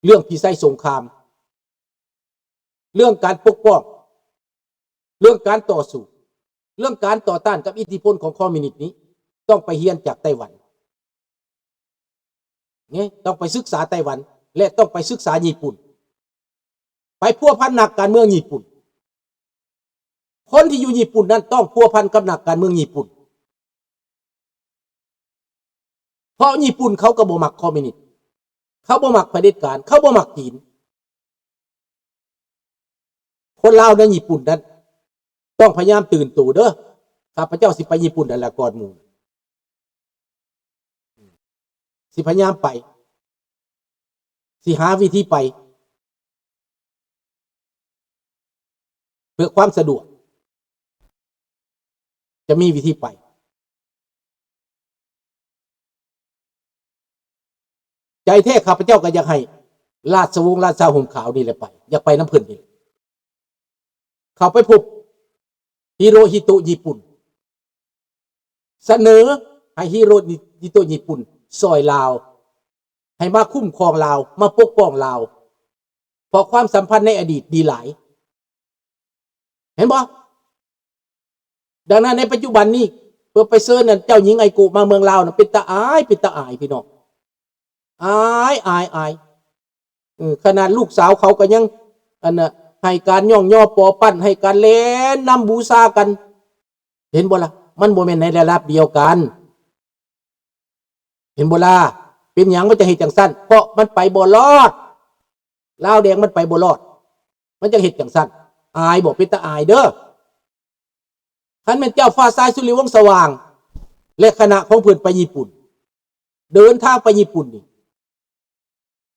ເລື່ອງພິໄສສົງຄາມ, ເລື່ອງການປົກປ້ອງ, ເລື່ອງການຕໍ່ສູ້, ເລື່ອງການຕໍ່ຕ້ານກັບອິດທິພົນຂອງຄອມມິວນິດນີ້ ຕ້ອງໄປຮຽນຈາກໄຕ້ຫວັນ. ນີ້ ຕ້ອງໄປສຶກສາໄຕ້ຫວັນ ແລະ ຕ້ອງໄປສຶກສາຍີ່ປຸ່ນ, ໄປພົວພັນນັກການເມືອງຍີ່ປຸ່ນ. ຄົນທີ່ຢູ່ຍີ່ປຸ່ນນັ້ນຕ້ອງພົວພັນກັບນັກການເມືອງຍີ່ປຸ່ນ, ເພາະຍີ່ປຸ່ນເຂົາກໍບໍ່ມັກຄອມມິວນິດ, ເຂົາບໍ່ມັກຜະເດັດການ, ເຂົາບໍ່ມັກຈີນ. ຄົນລາວໃນຍີ່ປຸ່ນນັ້ນຕ້ອງພະຍາຍາມຕື່ນໂຕເດີ້. ຂ້າພະເຈົ້າຊິໄປຍີ່ປຸ່ນນັ້ນລະກ່ອນໝູ່, ຊິພະຍາຍາມໄປ, ຊິຫາວິທີໄປ ເພື່ອຄວາມສະດວກ ຈະມີວິທີໄປ. ໃຈແທ້ຂ້າພະເຈົ້າກໍຢາກໃຫ້ລາຊະວົງລາຊາຮົ່ມຂາວນີ້ແຫຼະໄປ, ຢາກໄປນຳເພິ່ນນີ້ແຫຼະ. ເຂົ້າໄປພົບຮິໂນຮິໂຕະຍີ່ປຸ່ນ, ສະເໜີໃຫ້ຮິໂນຣິໂຕະຍີ່ປຸ່ນຊ່ອຍລາວ, ໃຫ້ມາຄຸ້ມຄອງລາວ, ມາປົກປ້ອງລາວ, ເພາະຄວາມສຳພັນໃນອະດີດດີຫຼາຍ. ເຫັນບໍ່? ດັ່ງນັ້ນໃນປັດຈຸບັນນີ້ ເພິ່ນໄປເຊີນອັນເຈົ້າຍິງໄອໂກະມາເມືອງລາວນະ ເປັນຕາອາຍ, ເປັນຕາອາຍພີ່ນ້ອງ, ອາຍ, ອາຍ, ອາຍ. ເອີ ຂະໜາດລູກສາວເຂົາກໍຍັງ ອັນນະ ໃຫ້ການຍ້ອງຍໍປໍປັ້ນ, ໃຫ້ການແລ່ນນຳບູຊາກັນ. ເຫັນບໍ່ລະ? ມັນບໍ່ແມ່ນໃນລະດັບດຽວກັນ. ເຫັນບໍ່ລະ? ເປັນຫຍັງມັນຈະເຮັດຈັ່ງຊັ້ນ? ເພາະມັນໄປບໍ່ລອດ. ລາວແດງມັນໄປບໍ່ລອດ. ມັນຈັ່ງເຮັດຈັ່ງຊັ້ນ. ອາຍບໍ່? ເປັນຕາອາຍເດີ້. ຄັນແມ່ນເຈົ້າຟ້າຊາຍ ສຸລິວົງສະຫວ່າງ ແລະ ຄະນະຂອງເພິ່ນໄປຍີ່ປຸ່ນ, ເດີນທາງໄປຍີ່ປຸ່ນນີ້,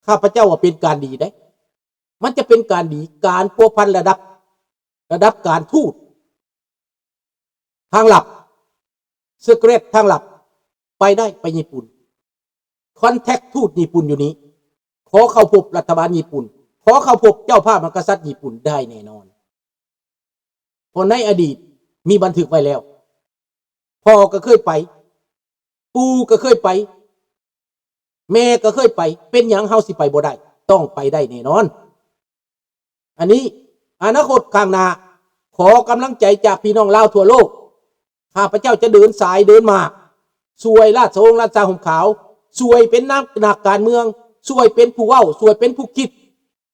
ຂ້າພະເຈົ້າວ່າເປັນການດີເດ້. ມັນຈະເປັນການດີ, ການພົວພັນລະດັບ, ລະດັບການທູດທາງລັບ, ຊີເກຣັດທາງລັບ, ໄປໄດ້, ໄປຍີ່ປຸ່ນ. ຄອນແທັກທູດຍີ່ປຸ່ນຢູ່ນີ້, ຂໍເຂົ້າພົບລັດຖະບານຍີ່ປຸ່ນ, ຂໍເຂົ້າພົບເຈົ້າພາບມະຫາກະສັດຍີ່ປຸ່ນໄດ້ແນ່ນອນ. ເພາະໃນອະດີດມີບັນທຶກໄວ້ແລ້ວ. ພໍ່ກໍເຄີຍໄປ, ປູ່ກໍເຄີຍໄປ, ແມ່ກໍເຄີຍໄປ, ເປັນຫຍັງເຮົາຊິໄປບໍ່ໄດ້? ຕ້ອງໄປໄດ້ແນ່ນອນ. ອັນນີ້ອະນາຄົດຂ້າງໜ້າ, ຂໍກຳລັງໃຈຈາກພີ່ນ້ອງລາວທົ່ວໂລກ. ຂ້າພະເຈົ້າຈະເດີນສາຍເດີນໝາກ, ຊ່ວຍລາຊະວົງລາຊາຮົ່ມຂາວ, ຊ່ວຍເປັນນັກ, ນັກການເມືອງ, ຊ່ວຍເປັນຜູ້ເວົ້າ, ຊ່ວຍເປັນຜູ້ຄິດ.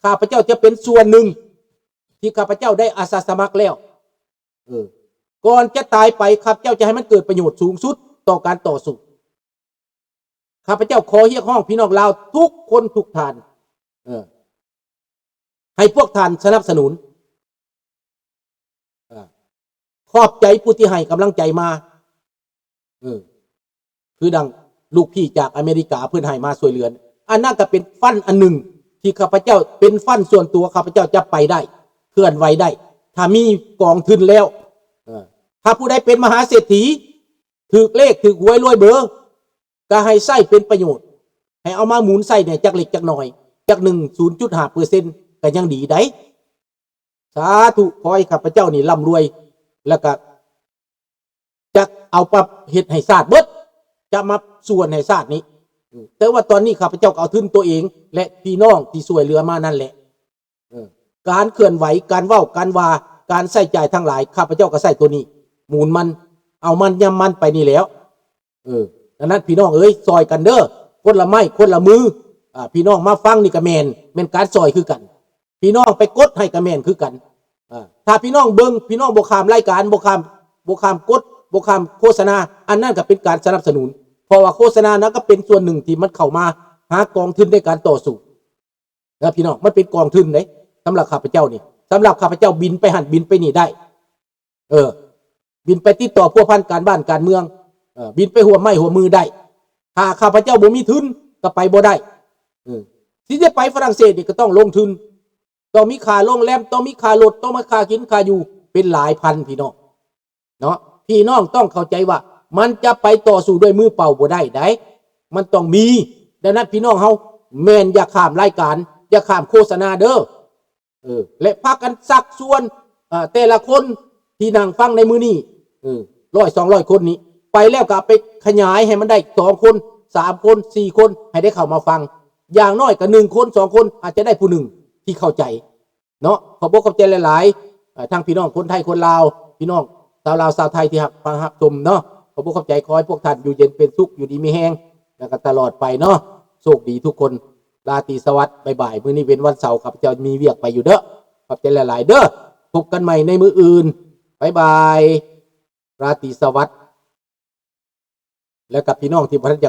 ຂ້າພະເຈົ້າຈະເປັນສ່ວນໜຶ່ງທີ່ຂ້າພະເຈົ້າໄດ້ອາສາສະໝັກແລ້ວ. ເອີ ກ່ອນຈະຕາຍໄປ, ຂ້າພະເຈົ້າຈະໃຫ້ມັນເກີດປະໂຫຍດສູງສຸດຕໍ່ການຕໍ່ສູ້. ຂ້າພະເຈົ້າຂໍຮຽກຮ້ອງພີ່ນ້ອງລາວທຸກຄົນທຸກທ່ານ, ເອີ ໃຫ້ພວກທ່ານສະໜັບສະໜູນ. ເອີ ຂອບໃຈຜູ້ທີ່ໃຫ້ກຳລັງໃຈມາ. ເອີ ຄືດັ່ງລູກພີ່ຈາກອາເມລິກາເພິ່ນໃຫ້ມາຊ່ວຍເຫຼືອ, ອັນນັ້ນກໍເປັນຟັນອັນໜຶ່ງທີ່ຂ້າພະເຈົ້າ ເປັນຟັນສ່ວນຕົວ, ຂ້າພະເຈົ້າຈະໄປໄດ້, ເຄື່ອນໄຫວໄດ້, ຖ້າມີກອງທຶນແລ້ວ. ເອີ ຖ້າຜູ້ໃດເປັນມະຫາເສດຖີ, ຖືກເລກ, ຖືກຫວຍ, ລວຍເບີ, ກໍໃຫ້ໃຊ້ເປັນປະໂຫຍດ, ໃຫ້ເອົາມາໝູນໃຊ້ແດ່ຈັກເລັກຈັກໜ້ອຍ, ຈັກໜຶ່ງ ສູນຈຸດຫ້າເປີເຊັນ ກໍຍັງດີໄດ໋. ສາທຸ, ຂໍໃຫ້ຂ້າພະເຈົ້ານີ້ລ່ຳລວຍ, ແລ້ວກໍຈະເອົາປັບເຮັດໃຫ້ຊາດເບິດ, ຈະມາສ່ວນໃຫ້ຊາດນີ້. ແຕ່ວ່າຕອນນີ້ຂ້າພະເຈົ້າກໍເອົາທຶນຕົວເອງ ແລະ ພີ່ນ້ອງທີ່ຊ່ວຍເຫຼືອມານັ້ນແຫຼະ. ເອີ ການເຄື່ອນໄຫວ, ການເວົ້າ, ການວ່າ, ການໃຊ້ຈ່າຍທັງຫຼາຍ, ຂ້າພະເຈົ້າກໍໃຊ້ຕົວນີ້ໝູນມັນ, ເອົາມັນຍຳມັນໄປນີ້ແຫຼ້ວ. ເອີ ດັ່ງນັ້ນພີ່ນ້ອງເອີຍ, ຊ່ອຍກັນເດີ້, ຄົນລະໄມ້ຄົນລະມື. ອາ ພີ່ນ້ອງມາຟັງນີ້ກໍແມ່ນ, ແມ່ນການຊ່ອຍຄືກັນ. ພີ່ນ້ອງໄປກົດໃຫ້ກໍແມ່ນຄືກັນ. ອາ ຖ້າພີ່ນ້ອງເບິ່ງ, ພີ່ນ້ອງບໍ່ຂ້າມລາຍການ, ບໍ່ຂ້າມ, ບໍ່ຂ້າມກົດ, ບໍ່ຂ້າມໂຄສະນາ, ອັນນັ້ນກໍເປັນການສະໜັບສະໜູນ, ເພາະວ່າໂຄສະນານັ້ນກໍເປັນສ່ວນໜຶ່ງທີ່ມັນເຂົ້າມາຫາກອງທຶນໃນການຕໍ່ສູ້. ເດີພີ່ນ້ອງ, ມັນເປັນກອງທຶນເດ້ ສຳລັບຂ້າພະເຈົ້ານີ້. ສຳລັບຂ້າພະເຈົ້າບິນໄປຫັ້ນບິນໄປນີ້ໄດ້. ເອີ ບິນໄປຕິດຕໍ່ພົວພັນການບ້ານການເມືອງ, ເອີ ບິນໄປຮ່ວມໄມ້ຮ່ວມມືໄດ້. ຖ້າຂ້າພະເຈົ້າບໍ່ມີທຶນກໍໄປບໍ່ໄດ້. ເອີ ຊິໄດ້ໄປຝຣັ່ງເສດນີ້ກໍຕ້ອງລົງທຶນ, ຕ້ອງມີຄ່າໂຮງແຮມ, ຕ້ອງມີຄ່າລົດ, ຕ້ອງມີຄ່າກິນຄ່າຢູ່ ເປັນຫຼາຍພັນ ພີ່ນ້ອງ. ເນາະ, ພີ່ນ້ອງຕ້ອງເຂົ້າໃຈວ່າມັນຈະໄປຕໍ່ສູ້ດ້ວຍມືເປົ່າບໍ່ໄດ້ໃດ໋, ມັນຕ້ອງມີ. ດັ່ງນັ້ນພີ່ນ້ອງເຮົາແມ່ນຢ່າຂ້າມລາຍການ, ຢ່າຂ້າມໂຄສະນາເດີ້. ເອີ ແລະ ພາກັນຊັກຊວນ, ເອີ ແຕ່ລະຄົນທີ່ນັ່ງຟັງໃນມື້ນີ້, ເອີ ຮ້ອຍ ສອງຮ້ອຍຄົນນີ້, ໄປແລ້ວກໍເອົາໄປຂະຫຍາຍໃຫ້ມັນໄດ້ສອງຄົນ, ສາມຄົນ, ສີ່ຄົນ, ໃຫ້ໄດ້ເຂົ້າມາຟັງ. ຢ່າງນ້ອຍກໍໜຶ່ງຄົນ ສອງຄົນ ອາດຈະໄດ້ຜູ້ໜຶ່ງທີ່ເຂົ້າໃຈເນາະ. ຂອບອົກຂອບໃຈຫຼາຍໆ ເອີ ທັງພີ່ນ້ອງຄົນໄທຄົນລາວ ພີ່ນ້ອງຊາວລາວຊາວໄທທີ່ຮັກຟັງຮັກຊົມເນາະ. ຂອບອົກຂອບໃຈ ຂໍໃຫ້ພວກທ່ານຢູ່ເຢັນເປັນສຸກ ຢູ່ດີມີແຮງ ແລ້ວກໍຕະຫຼອດໄປເນາະ. ໂຊກດີທຸກຄົນ ລາຕີສະຫວັດ ບາຍບາຍ. ມື້ນີ້ເປັນວັນເສົາ ຂ້າພະເຈົ້າມີວຽກໄປຢູ່ເດີ. ຂອບໃຈຫຼາຍໆເດີ. ພົບກັນໃໝ່ໃນມື້ອື່ນ. ບາຍບາຍ. ລາຕີສະຫວັດ ແລະກັບພີ່ນ້ອງທີ່ບໍ່ທັນຢາກ